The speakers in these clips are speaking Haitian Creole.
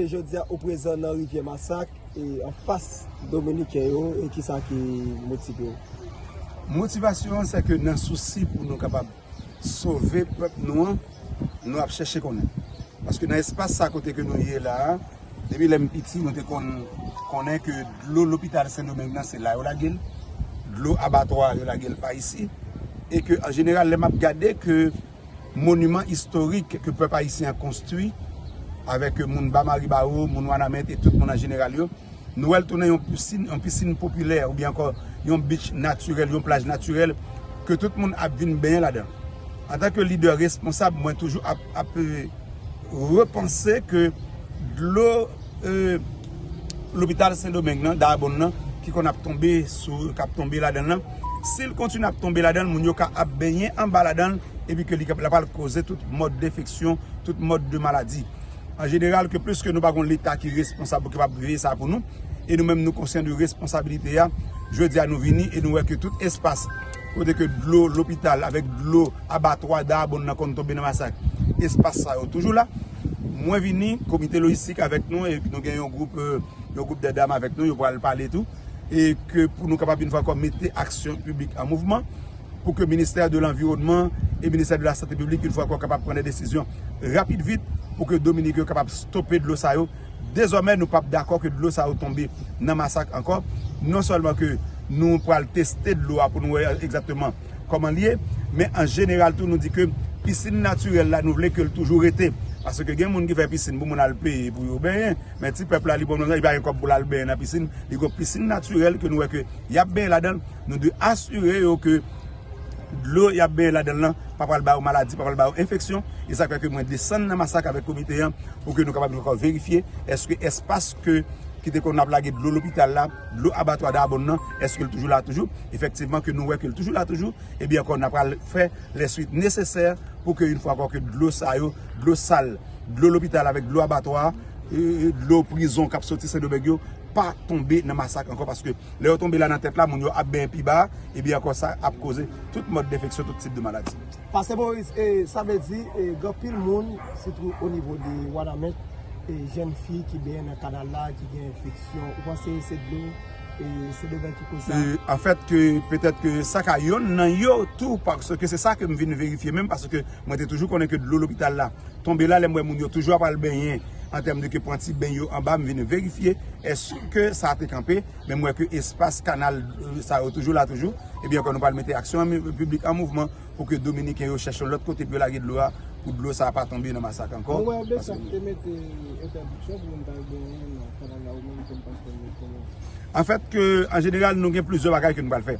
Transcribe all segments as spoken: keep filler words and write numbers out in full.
Jodi a, ou prezan nan Rivyè Masak, e anfas Dominiken yo, e kisa ki motive w? Motivasyon an, se ke nan sousi pou nou kapab sove pèp nou an, nou ap chèche konnen. Paske nan espas sa kote ke nou ye la a, depi lè m piti, nou te konn konnen ke dlo lopital Sendomeng nan, se la yo lage l. Dlo abatwa, yo lage l pa isi. E ke, an jeneral, lè m ap gade ke moniman istorik ke pèp ayisyen an konstwi, avèk moun Ba Maribawo, moun Wanament e tout moun an jeneral yo, nou wè l tounen yon pisin, yon pisin popilè, oubyen ankò yon beach natirèl, yon plaj natirèl, ke tout moun ap vin benyen ladan. Antanke lidè responsab, mwen toujou ap, ap, e, repanse ke dlo, e, lopital Sendomeng nan, Dayabonn nan, ki konn ap tonbe sou, k ap tonbe ladan l lan, si l kontinye ap tonbe ladan l, moun yo ka ap benyen anba ladan l, epi ke li ka, l ap al koze tout mòd enfeksyon, tout mòd de maladi. An jeneral, ke pliske nou pa gon Leta ki responsab pou kapab veye sa pou nou, e nou menm nou konsyan de responsabilite a, jodi a nou vini e nou wè ke tout espas kote ke dlo lopital avèk dlo abatwa Dayabonn nan konn tonbe nan Masak, espas sa yo toujou la. Mwen vini, komite lojistik avèk nou, e nou gen yon gwoup, e, yon gwoup de dam avèk nou, yo pral pale tou, e ke pou nou kapab yon fwa ankò mete aksyon piblik an mouvman, pou ke Ministè de Lanviwònman e Ministè de la Sante Piblik, yon fwa ankò, kapab pran de desizyon rapid vit pou ke Dominik yo kapab stope dlo sa yo. Dezòmè, nou p ap dakò ke dlo sa yo tonbe nan Masak ankò. Non sèlman ke nou pral teste dlo a pou nou wè egzakteman kòman l ye, men an jeneral tou, nou di ke pisin natirèl la, nou vle ke l toujou rete. Paske gen moun ki fè pisin pou moun al peye pou yo benyen, men ti pèp la, li bon, li pa gen kòb pou l al benyen nan pisin. Li gon pisin natirèl ke nou wè ke y ap benyen ladan l. Nou dwe asire yo ke dlo y ap benyen ladan l lan pa pral ba yo maladi, pa pral ba yo enfeksyon. E sa k fè ke mwen desann nan Masak avèk komite an pou ke nou kapab ankò verifye èske espas ke, ki te konn ap lage dlo lopital la, dlo abatwa Dayabonn nan, èske l toujou la toujou. Efektivman, ke nou wè ke l toujou la toujou, ebyen ankò, n a pral fè lè swit nesesè pou ke, yon fwa ankò, ke dlo sa yo, dlo sal, dlo lopital avèk dlo abatwa, e, e, dlo prizon k ap soti Sendomeng yo, pa tonbe nan Masak ankò, paske lè yo tonbe la nan tèt la, moun yo ap benyen pi ba, ebyen ankò sa ap koze tout mòd enfeksyon, tout tip de maladi. Pastè Moris, e, sa vle di, e, gen anpil moun, sitou o nivo de Wanament, e, jèn fi ki benyen nan kanal la, ki gen enfeksyon. Ou panse se dlo, e, Sendomeng ki koz sa? E, anfèt, ke petèt ke sa ka yonn nan yo tou, paske se sa ke m vin verifye menm, paske mwen te toujou konnen ke dlo lopital la tonbe la, lè m wè moun yo toujou ap al benyen, an tèm de ke pran ti ben yo anba, m vin verifye èske sa te kanpe, men m wè ke espas kanal, e, sa yo toujou la toujou, ebyen ankò nou pral mete aksyon an mi-, piblik an mouvman pou ke Dominiken yo chèche yon lòt kote pou yo lage dlo a, pou dlo sa a pa tonbe nan Masak ankò. Mwen wè Besa te mete entèdiksyon pou moun pa al benyen nan kanal la, ou menm kòm pastè, ou konnen. Anfèt, ke, an jeneral, nou gen plizyè bagay ke nou pral fè.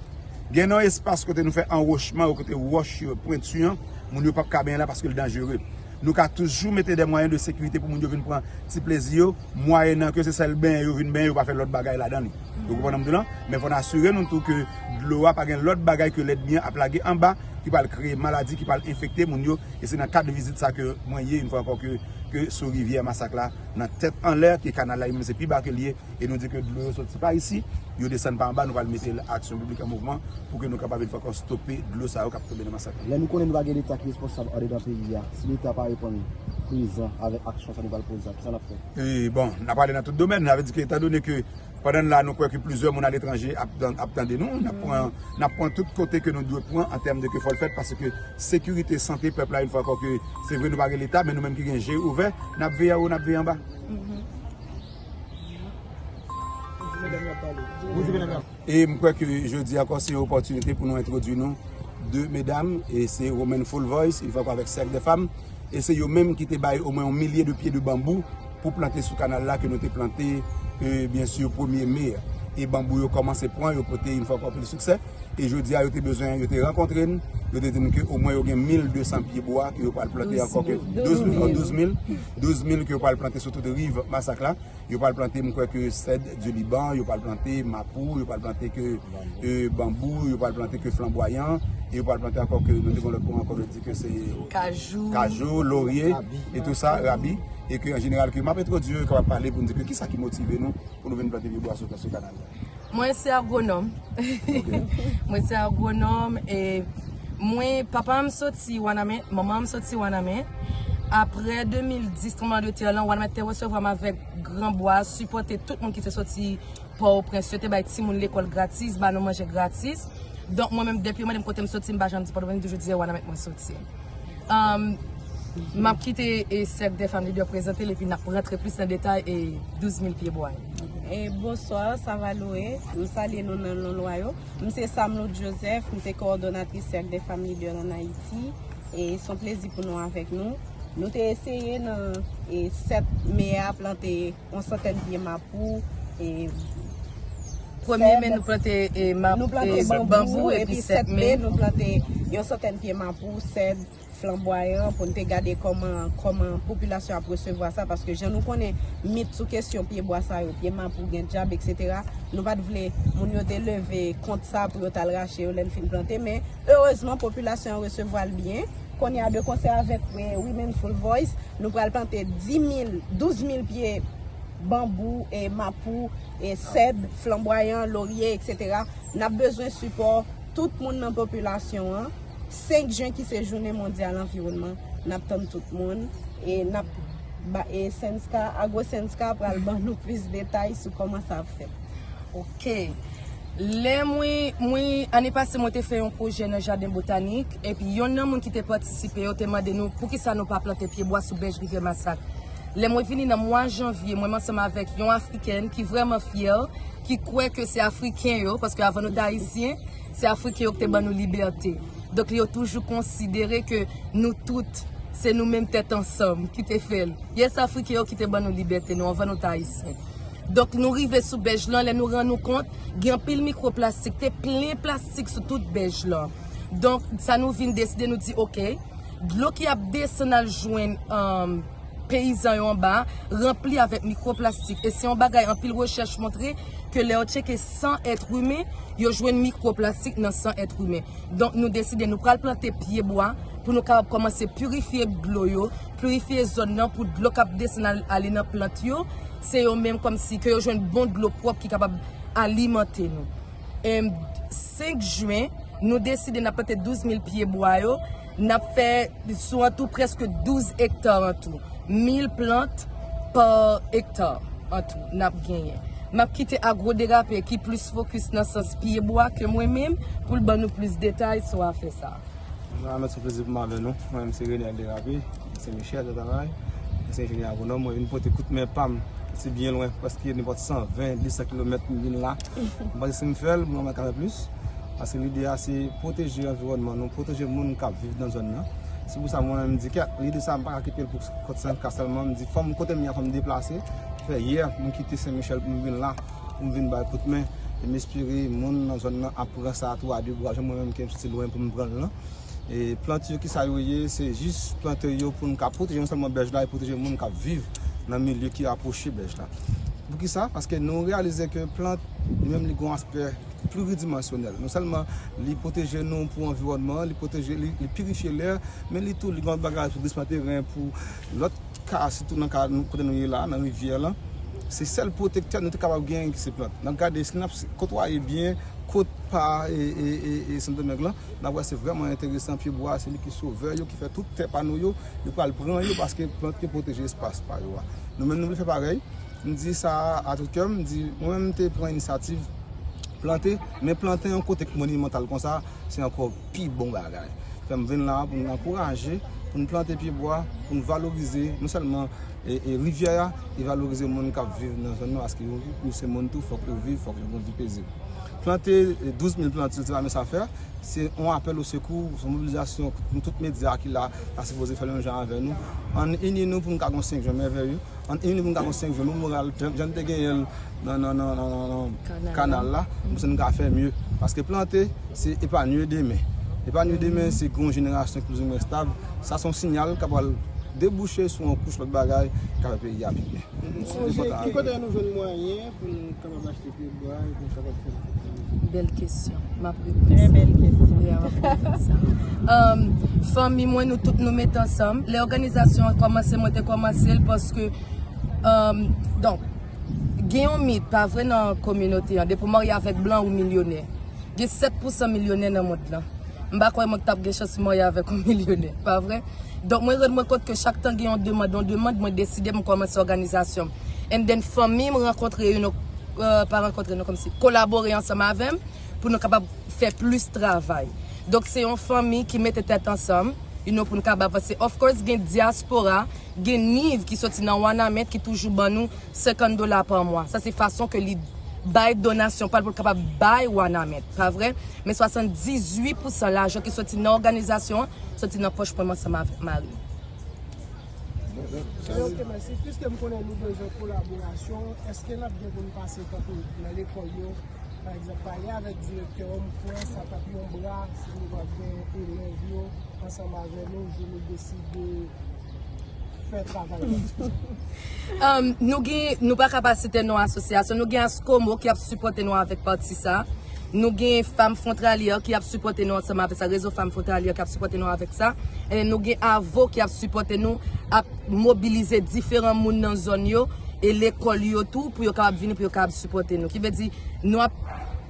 Gen yon espas kote nou fè anwochman yo, kote wòch yo pwenti an, moun yo p ap ka benyen la paske l danjere. Nou ka toujou mete de mwayen de sekirite pou moun yo vin pran ti plezi yo, mwayennan ke se sèl benyen yo vin benyen, yo pa fè lòt bagay ladan li. Ou konprann sa m di w lan? Men fò n asire nou tou ke dlo a pa gen lòt bagay ke lènmi an ap lage anba, ki pral kreye maladi, ki pral enfekte moun yo. E se nan kad vizit sa ke mwen ye, yon fwa ankò, ke, ke sou rivyè Masak la, nan tèt anlè, ke kanal la, li menm se pi ba ke l ye, e nou di ke dlo yo soti pa isi, yo desann pa anba, nou pral mete aksyon piblik an mouvman pou ke nou kapab, yon fwa ankò, stope dlo sa yo k ap tonbe nan Masak la. Lè nou konnen nou pa gen Leta ki responsab andedan peyi a, si Leta pa reponn prezan avèk aksyon sa nou pral poze a, kisa n ap fè? E, bon, n ap ale nan tout domèn, sa vle di ke, etandone ke pandan n la, nou kwè ke plizyè moun aletranje ap tan-, ap tande nou, n ap pran, n ap pran tout kote ke nou dwe pran an tèm de ke fò l fèt, paske sekirite, sante pèp la, yon fwa ankò, ke se vre nou pa gen Leta, men nou menm ki gen je ouvè, n ap veye anwo, n ap veye anba. E m kwè ke jodi ankò se yon opòtinite pou nou entwodui nou de medam, e se Women Full Voice, yon fwa ankò avèk Cercle des Femmes, e se yo menm ki te bay omwen yon milye de pye de banbou pou plante sou kanal la ke nou te plante, e, byen si, premye me a. E banbou yo kòmanse pran, yo pote yon fwa ankò anpil siksè. E jodi a, yo te bezwen, yo te rankontre n, yo te di n ke omwen yo gen mil de san pye bwa ke yo pral plante ankò, ke douz mil, douz mil, douz mil ke yo pral plante sou tout riv Masak la. Yo pral plante, m kwè ke sèd di Liban, yo pral plante mapou, yo pral plante ke, e, banbou, yo pral plante ke flanbwayan, e yo pral plante ankò ke, nou te gen lòt pwen ankò, yo di ke se kajou, lorye, e tou sa, rabi, e ke an jeneral, ke m ap entwodui yo, yo kapab pale pou n di ke kisa ki motive nou pou nou vin plante pye bwa sou, sou kanal la. Mwen se agwonòm. Mwen se agwonòm, e mwen, papa m soti Wanament, manman m soti Wanament. Apre de mil dis, tranblemanntè lan, Wanament te resevwa m avèk gran bra, sipòte tout moun ki te soti Pòtoprens, yo te bay timoun lekòl gratis, ba nou manje gratis. Donk, mwen menm, depi yo mande m kote m soti, m pa janm di Pòtoprens, m toujou di se Wanament mwen soti. Um, m ap kite e Cercle des Femmes Leaders prezante l, epi n ap rantre plis nan detay e douz mil pye bwa yo. E bonswa, sa va louwe. M salye nou nan non lwa yo. M se Samloud Joseph, m se kowòdonatris Cercle des Femmes Leaders en Haïti. E se yon plezi pou nou avèk nou. Nou te eseye nan e sèt me a plante yon santèn pye mapou, e Premye me, nou plante e map, nou plante e banbou, epi sèt me, nou plante yon santèn pye mapou, sèd, flanbwayan, pou n te gade kòman, kòman popilasyon ap resevwa sa, paske jan nou konnen mit sou kesyon pye bwa sa yo, pye mapou gen dyab, etsetera, nou pa t vle moun yo te leve kont sa pou yo t al rache yo lè n fin plante, men erezman, popilasyon an resevwa l byen. Kounye a, de konsè avèk, e, Womenful Voice, nou pral plante dis mil, douz mil pye banbou, e, mapou, e, sèd, flanbwayan, lorye, etsetera. N ap bezwen sipò tout moun nan popilasyon an. Senk jen ki se jounen mondyal anviwònman, n ap tann tout moun. E n ap ba, e Senska, Agro Senska pral ban nou plis detay sou kòman sa ap fèt. Ok. Lè mwen, mwen, ane pase, mwen te fè yon pwojè nan jaden botanik, epi yonn nan moun ki te patisipe yo te mande nou poukisa nou pa plante pye bwa sou bèj Rivyè Masak. Lè mwen vini nan mwa janvye, mwen ansanm avèk yon Afrikèn ki vrèman fyè, ki kwè ke se Afriken yo, paske avan nou te Ayisyen, se Afriken yo ki te ban nou libète. Donk, yo toujou konsidere ke nou tout, se nou menm tèt ansanm ki te fè l. Yes, Afriken yo ki te ban nou libète nou anvan nou te Ayisyen. Donk, nou rive sou bèj lan, lè nou rann nou kont, gen anpil mikroplastik, te plen plastik sou tout bèj lan. Donk, sa nou vin deside, nou di, ok, dlo ki ap desann al jwenn, um, peyizan yo anba a, ranpli avèk mikroplastik. E se yon bagay anpil rechèch montre ke lè yo tcheke san èt imen, yo jwenn mikroplastik nan san èt imen. Donk, nou deside nou pral plante pye bwa pou nou kapab kòmanse pirifye dlo yo, pirifye zòn nan pou dlo k ap desann al, ale nan plant yo, se yo menm kòmsi ke yo jwenn bon dlo pwòp ki kapab alimante nou. Em, senk jen, nou deside n ap plante douz mil pye bwa yo, n ap fè sou an tou prèske douz ekta an tou. Mil plant pa ekta an tou n ap genyen. M ap kite Agro Derape ki plis fokis nan sans pye bwa ke mwen menm pou l ban nou plis detay sou afè sa a. Mwen menm se yon plezi pou m avè nou. Mwen menm se Renel Derape, Sen Michèl, Tatavay. Mwen se enjenyè agwonòm. Mwen vin pote kout men pa m, si byen lwen, prèske nenpòt san ven, de san kilomèt m vin la. M panse si m fè l, mwen ka fè plis. Paske lide a se pwoteje anviwònman nou, pwoteje moun k ap viv nan zòn nan. Se pou sa mwen menm m di, kèt, lide sa a m pa ka kite l pou kont Senska sèlman. M di, fò m, kote m ye a, fò m deplase. Fè yè, mwen kite Sen Michèl pou m vin la, pou m vin bay kout men. E m espere moun nan zòn nan ap pran sa tou a de bra, jan mwen menm ke m soti lwen pou m pran l lan. E plant yo, kisa yo ye? Se jis plante yo pou n ka pwoteje non sèlman bèj la, e pwoteje moun k ap viv nan milye ki rapwoche bèj la. Poukisa? Paske nou reyalize ke plant, li menm, li gen yon aspè pliridimansyonèl. Non sèlman li pwoteje nou pou anviwònman, li pwoteje, li, li pirifye lè, men li tou, li gen yon bagay pou glisman teren, pou lòt ka, sitou nan ka nou, kote nou ye la, nan rivyè lan. Se sèl pwotektè nou te kapab genyen ki se plant. N ap gade si n ap kotwaye byen kot pa e, e, e, e Sendomeng lan, n ap wè se vrèman enteresan. Pye bwa, se li ki sovè yo, ki fè tout tè pa nou yo, yo pral pran yo paske plant yo pwoteje espas pa yo a. Nou menm, nou vle fè parèy. M di sa a tout kè m, m di, mwen menm, m te pran inisyativ plante, men plante yon kote k monimantal konsa, se ankò pi bon bagay. Fè m vin la pou n ankouraje, pou n plante pye bwa, pou n valorize non sèlman e, e rivyè a, e valorize moun k ap viv nan zòn nan, paske yo, yo se moun tou, fòk yo viv, fòk yo gen vi pezib. Plante, e, douz mil plant, se pa minm afè, se yon apèl o sekou, se yon mobilizasyon nou tout medya ki la, ta sipoze fè l menm jan avè nou. Ann ini nou pou n ka gen yon senk jen mèvèye, ann ini nou pou n ka gen yon senk jen memoryal, jan, jan n te genyen l nan, nan, nan kanal la, m panse nou ka fè mye. Paske plante, se epanye demen. Epanye demen, se gen yon jenerasyon ki plizoumwen estab. Sa se yon siyal k ap pral debouche sou yon kouch lòt bagay k ap fè peyi a pi byen. Ki kote nou jwenn mwayen pou nou kapab achte pye bwa e pou nou kapab fè? Bèl kesyon. M ap reponn sa. Trè bèl kesyon. Wi, m ap reponn sa. Um, fanmi mwen, nou tout nou met ansanm. Lè òganizasyon an kòmanse, mwen te kòmanse l paske, um, donk, gen yon mit, pa vre, nan kominote an. Depi w marye avèk blan, ou milyonè. Gen sèt pousan milyonè nan mond lan. M pa kwè mwen ki t ap gen chans marye avèk yon milyonè, pa vre? Donk, mwen rann mwen kont ke chak tan gen yon demann, yon demann, mwen deside m kòmanse òganizasyon m. And then, fanmi m rankontre youn, euh, pa rankontre, non, kòmsi, kolabore ansanm avè m pou nou kapab fè plis travay. Donk, se yon fanmi ki mete tèt ansanm, you know, pou nou kapab avanse. Of course, gen dyaspora, gen Niv ki soti nan Wanament ki toujou ban nou senkant dola pa mwa. Sa se fason ke li bay donasyon pa l pou l kapab bay Wanament, pa vre? Men swasanndizuit pousan lajan ki soti nan òganizasyon an soti nan pòch mwen ansanm avèk mari m. Ok, mèsi. Piske m konnen nou bezwen kolaborasyon, èske n ap gen pou n pase tankou nan lekòl yo, pa egzanp, pale avèk direktè yo, m kwè sa t ap yon bra si nou va gen elèv yo ansanm avè nou, jou nou deside fè travay la. Um, nou gen, nou pa ka pa site non asosyasyon, nou gen Askomo ki ap sipòte nou avèk pati sa. Nou gen Fanm Fwontalyè ki ap sipòte nou ansanm avèk sa, Rezo Fanm Fwontalyè ki ap sipòte nou avèk sa. E nou gen Avo ki ap sipòte nou, ap mobilize diferan moun nan zòn yo e lekòl yo tou pou yo kapab vini, pou yo kapab sipòte nou. Ki vle di, nou ap,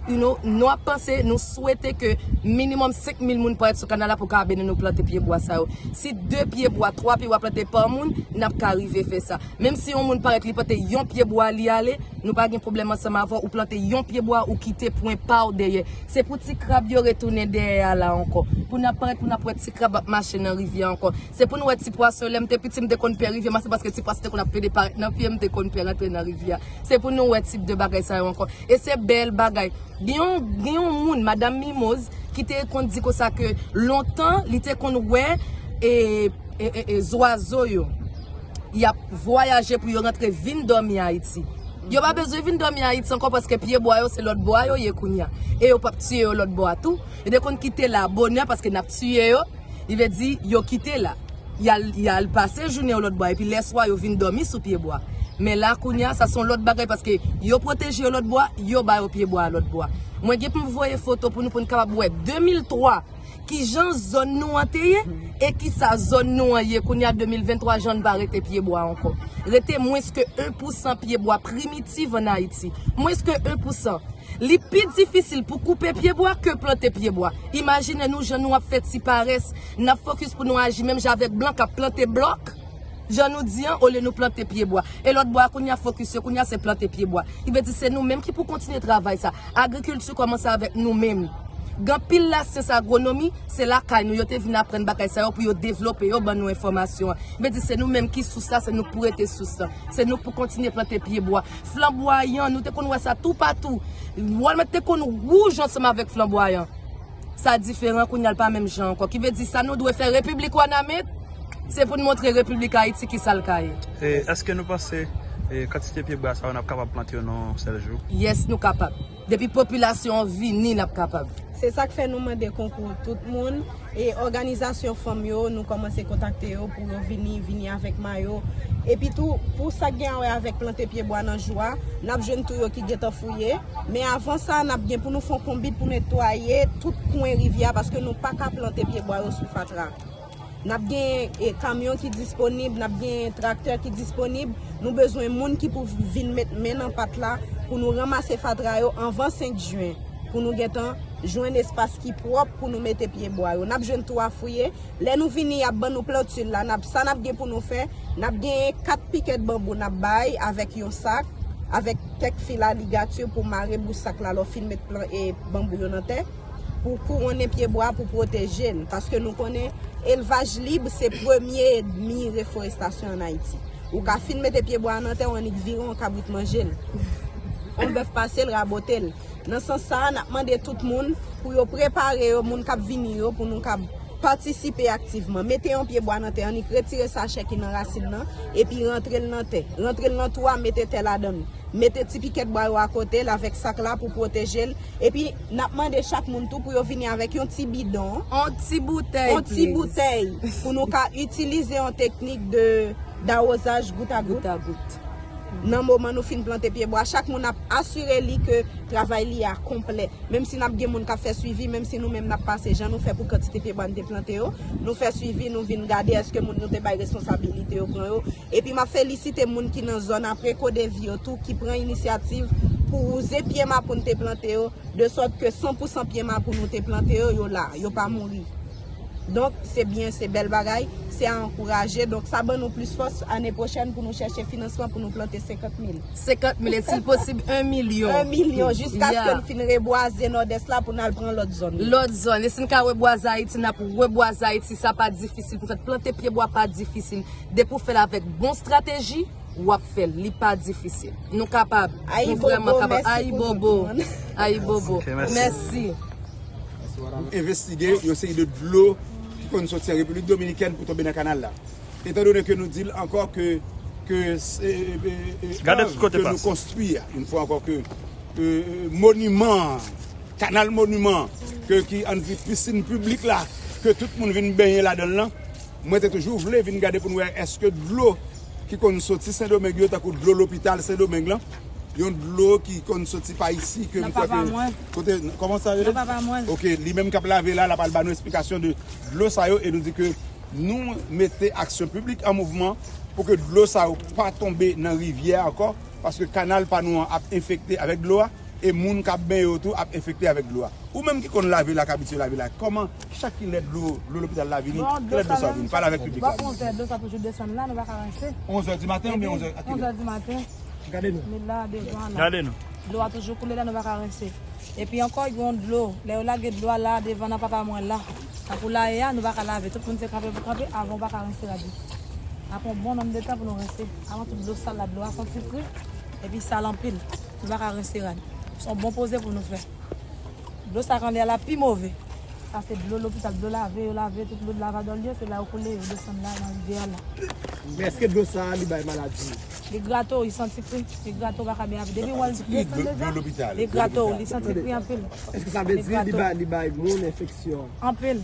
you know, nou ap panse, nou swete ke minimòm senk mil moun parèt sou kanal la pou kapab ede nou plante pyebwa sa yo. Si de pyebwa, twa pyebwa plante pa moun, n ap ka rive fè sa. Menm si yon moun parèt li plante yon pyebwa li ale, nou pa gen pwoblèm ansanm avè w, ou plante yon pyebwa, ou kite pwen pa w dèyè. Se pou ti krab yo retounen dèyè a la ankò. Pou n ap parèt, pou n ap wè ti krab ap mache nan rivyè a ankò. Se pou nou wè ti pwason yo. Lè m te piti, m te konn pè rivyè, m a se paske ti pwason te konn ap pede parèt nan pye, m te konn pè rantre nan rivyè a. Se pou nou wè tip de bagay sa yo ankò. E se bèl bagay. Gen yon, gen yon moun, Madanm Mimoz, ki te konn di konsa ke lontan, li te konn wè e, e, e, e zwazo yo, y ap vwayaje pou yo rantre vin dòmi Ayiti. Yo pa bezwen vin dòmi Ayiti ankò paske pyebwa yo se lòt bò a yo ye kounye a. E yo p ap tiye yo lòt bò a tou. Yo te konn kite la bonè paske n ap tiye yo. Li vle di, yo kite la. Y al, y al pase jounen yo lòt bò a, epi lèswa yo vin dòmi sou pyebwa. Men la kounye a, sa se yon lòt bagay paske yo pwoteje yo lòt bò a, yo ba yo pyebwa a lòt bò a. Mwen gen pou m voye foto pou nou, pou n kapab wè de mil twa, kijan zòn nou an te ye, e kisa zòn nou an ye kounye a de mil venntwa, jan n pa rete pyebwa ankò. Rete mwens ke en pousan pyebwa primitiv ann Ayiti. Mwens ke en pousan. Li pi difisil pou koupe pyebwa ke plante pyebwa. Imajine nou jan nou ap fè ti parès, n ap fokis pou nou aji menm jan avèk blan k ap plante blòk, jan nou di an, olye nou plante pyebwa. E lòt bò a kounye a fokis yo kounye a se plante pyebwa. Ki vle di se nou menm ki pou kontinye travay sa. Agrikilti kòmanse avèk nou menm. Gen anpil lasyans agwonomi, se lakay nou yo te vin aprann bagay sa yo pou yo devlope yo, ban nou enfòmasyon an. Vle di se nou menm ki sous la, se nou k pou rete sous lan. Se nou k pou kontinye plante pyebwa. Flanbwayan, nou te konn wè sa toupatou. Walmart te konn wouj ansanm avèk flanbwayan. Sa diferan kounye a, l pa menm jan ankò. Ki vle di sa nou dwe fè Repiblik Wanament, se pou n montre Repiblik Ayiti kisa l ka ye. E èske nou panse e kantite pyebwa sa yo n ap kapab plante yo nan yon sèl jou? Yes, nou kapab. Depi popilasyon an vini, n ap kapab. Se sa k fè nou mande konkou tout moun. E òganizasyon fanm yo, nou kòmanse kontakte yo pou yo vini, vini avèk mayo. Epi tou, pou sa k gen a wè avèk plante pyebwa nan jou a, n ap jwenn tou yo ki gentan fouye. Men avan sa, n ap gen pou nou fè yon konbit pou netwaye tout kwen rivyè a, paske nou pa ka plante pyebwa yo sou fatra. N ap gen e, kamyon ki disponib, n ap gen traktè ki disponib. Nou bezwen moun ki pou vin met men nan pat la pou nou ranmase fatra yo anvan senk jen, pou nou gentan jwenn espas ki pwòp pou nou mete pyebwa yo. N ap jwenn tou a fouye. Lè nou vini, y ap ban nou plantil la. N ap, sa n ap gen pou nou fè, n ap gen kat pikèt banbou n ap bay avèk yon sak, avèk kèk fil aligati pou mare bouch sak la lè w fin met plan, e, banbou yo nan tè, pou kouwonnen pyebwa, pou pwoteje l. Paske nou konnen elvaj lib se premye ènmi reforestasyon ann Ayiti. Ou ka fin mete pyebwa a nan tè, w annik vire yon kabrit manje l. Yon bèf pase l, rabote l. Nan sans sa a, n ap mande tout moun pou yo prepare yo, moun k ap vini yo, pou nou kab patisipe aktivman. Mete yon pyebwa nan tè, annik retire sachè ki nan rasin nan, epi rantre l nan tè. Rantre l nan twou a, mete tè ladan l. Mete ti pikèt bwa yo akote l avèk sak la pou pwoteje l. Epi, n ap mande chak moun tou pou yo vini avèk yon ti bidon. Yon ti boutèy. Yon ti boutèy. Pou nou ka itilize yon teknik de, dawozaj gout a gout. Gout a gout. Nan moman nou fin plante pyebwa, chak moun ap asire li ke travay li a konplè. Menm si n ap gen moun k ap fè swivi, menm si nou menm n ap pase, jan nou fè pou kantite pyebwa n te plante yo, nou fè swivi, nou vin gade èske moun nou te bay responsabilite yo pran yo. Epi m ap felisite moun ki nan zòn an, Preco Devi yo tou, ki pran inisyativ pou wouze pye mapou n te plante yo, de sòt ke san pou san pye mapou nou te plante yo, yo la, yo pa mouri. Donk, se byen, se bèl bagay, se a ankouraje. Donk, sa ban nou plis fòs ane pwochèn pou nou chèche finansman pou nou plante senkant mil. Senkant mil, e si l posib, en milyon. En milyon, jiskaske n fin rebwaze Nòdès la pou n al pran lòt zòn yo. Lòt zòn. E si n ka rebwaze Ayiti, n ap rebwaze Ayiti. Sa pa difisil pou fèt. Plante pyebwa pa difisil. Depi w fè l avèk bon estrateji, w ap fè l. Li pa difisil. Nou kapab. Nou vrèman kapab. Ayibobo, mèsi pou tout moun. Ayibobo. Ok, mèsi. Mèsi. Pou envestige yon seri de dlo ki konn soti an Repiblik Dominikèn pou tonbe nan kanal la. Etan done ke nou di l ankò ke, ke se, e, e, e, Gade èv sou kote ke nou pas. Konstwi a, yon fwa ankò ke, e, e, moniman, kanal moniman, ke, ki ann di pisin piblik la, ke tout moun vin benyen ladan l lan, mwen te toujou vle vin gade pou n wè èske dlo ki konn soti Sendomeng yo, tankou dlo lopital Sendomeng lan, yon dlo ki konn soti pa isi, ke m kwè ke, kote, kòman sa rele? Nan papa mwen. Ok, li menm k ap lave la, l ap al ba nou eksplikasyon de dlo sa yo, e nou di ke nou mete aksyon piblik an mouvman pou ke dlo sa yo pa tonbe nan rivyè ankò, paske kanal pa nou an ap enfekte avèk dlo a, e moun k ap benyen yo tou ap enfekte avèk dlo a. Ou menm ki konn lave la, k abitye lave la, kòman, chak kilè dlo, dlo lopital la vini, kilè dlo sa vini? Pale avèk piblik la. Bon, onz è, dlo sa toujou desann la, nou pa ka rense. Onz è di maten oubyen onz è, a kilè? Onz è di maten. Gade nou. Li la devan la. Gade nou. Dlo a toujou koule la, nou pa ka rense. Epi ankò, gen yon dlo. Lè yo lage dlo a la devan nan papa mwen la. Tankou la ye a, nou pa ka lave. Tout moun se kanpe pou kanpe, avan w pa ka rense rad yo. Apre yon bon nonb de tan pou nou rense. Avan tout dlo sal la, dlo a santi kri. Epi sal anpil. Nou pa ka rense rad. Se yon bon poze pou nou fè. Dlo sa k anlè a la pi move. Sa se dlo lopital, dlo lave, yo lave tout dlo lavadòl yo, se la yo koule, yo desann la nan rivyè a la. Men èske dlo sa a, li bay maladi? Li grate w, li santi kri, li grate w, pa ka byen avanse. Depi w wè l desann deja, li grate w, li santi kri anpil. Èske sa vle di li bay, li bay moun enfeksyon? Anpil.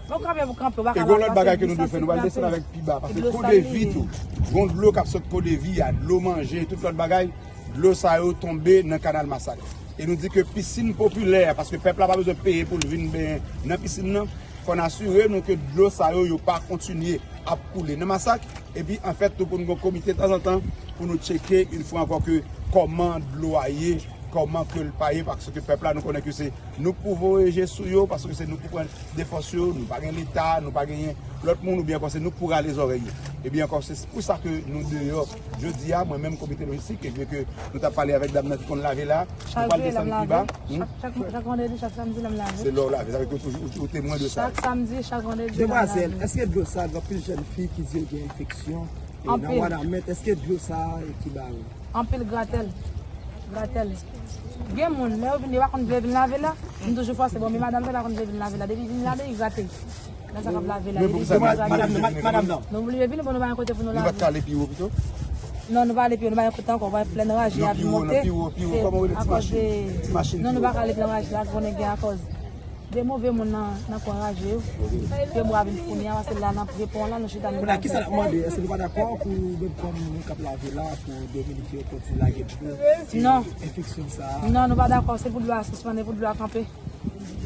Bon, kanpe pou kanpe, w pa ka lave. E gen yon lòt bagay ke nou dwe fè, nou pral desann avèk pi ba, paske Kodevi tou, gen dlo k ap sot Kodevi a, dlo manje, tout lòt bagay, dlo sa yo tonbe nan kanal Masak. E nou di ke pisin popilè, paske pèp la pa bezwen peye pou l vin benyen nan pisin nan, fò n asire nou ke dlo sa yo, yo pa kontinye ap koule nan Masak. Epi, anfèt, tou pou n gen yon komite tanzantan pou nou tcheke, yon fwa ankò, ke kòman dlo a ye, kòman ke l pa ye, paske pèp la, nou konnen ke se nou k pou voye je sou yo, paske se nou k pou pran defans yo, nou pa gen Leta, nou pa genyen lòt moun, oubyen ankò se nou k pou rale zòrèy yo. Ebyen ankò, se pou sa ke nou deyò jodi a, mwen menm komite lojistik, ebyen ke nou t ap pale avèk dam nan ki konn lave la, nou pral desann pi ba. Chak, chak, chak vandredi, chak samdi, lè m lave. Se lè w lave, sa vle di ou toujou, ou, ou temwen de sa. Chak samdi, chak vandredi, lè m lave. Demwazèl, èske dlo sa, gen anpil jèn fi ki di yo gen enfeksyon, e, nan Wanament, èske dlo sa ki ba yo? Anpil gratèl. Gratèl. Gen moun, lè yo vin, yo pa konn vle vin lave la, m toujou fòse, bon, men madanm sa pa konn vle vin lave la. Depi vin lave, li grate. Nan sa k ap lave la, depi vin grate. Madanm nan, madanm nan. Nou bliye vin, bon, nou pa gen kote pou nou lave. Nou pa t ka ale pi wo pito? Non, nou pa ale pi wo, nou pa gen kote ankò, pa plèn raje a vin monte. Pi wo, nan pi wo, pi wo, kòman w rele ti machin? Ti machin pi wo. Non, nou pa ka ale plèn raje la, konnen gen akòz. De move moun nan, nan kwen raje yo. Ke bwa vin founi a, pase la nan pye pon la, nou chita nou. Kounye a, kisa n ap mande? Èske nou pa dakò pou menm kòm moun k ap lave la, pou Dominik yo kontinye lage dlo? Non. Enfeksyon sa a. Non, nou pa dakò. Se pou dlo a sispann, e pou dlo a kanpe.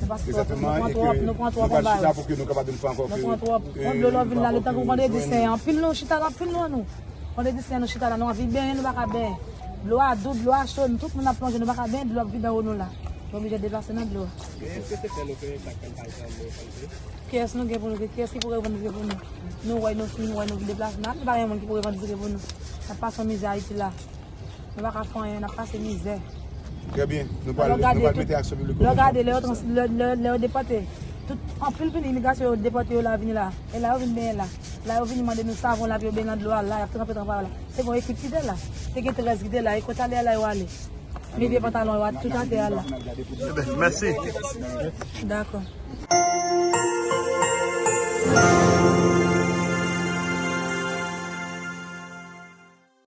Se paske nou pran twòp, nou pral chita pou ke nou kapab vin fè ankò ke, nou pran twòp. Yon dlo lè w vin la, li tankou vandredi sen an. Anpil nou chita la, anpil nou an nou. Vandredi sen an, nou chita la, nou anvi benyen, nou pa ka benyen. Dlo a dou, dlo a cho, nou tout moun ap plonje, nou pa ka benyen, dlo ap vide anwo nou la. Nou oblije deplase nan dlo a. Men èske se fè nou ke chak fwa n pa janm kanpe? Kiyès nou gen pou nou, kiyès ki pou revandike pou nou? Nou wè nou fin, nou wè nou deplase, nou pa gen moun ki pou revandike pou nou. N ap pase yon mizè Ayiti la. Nou pa ka fè anyen, n ap pase mizè. Trè byen, nou pral, nou pral mete aksyon piblik. Lè w gade, lè yo trans-, lè, lè, lè yo depòte, tout, anpil vini imigrasyon yo depòte yo la vini la. E la yo vin benyen la. La yo vini mande nou savon la pou yo benyen nan dlo a la, y ap tranpe tranpe la. Se gon ekip ki te la. Te gen trèz ki te la, e kote ale a la yo ale. Men vye pantalon yo a tout atè a la. Mèsi. Dakò.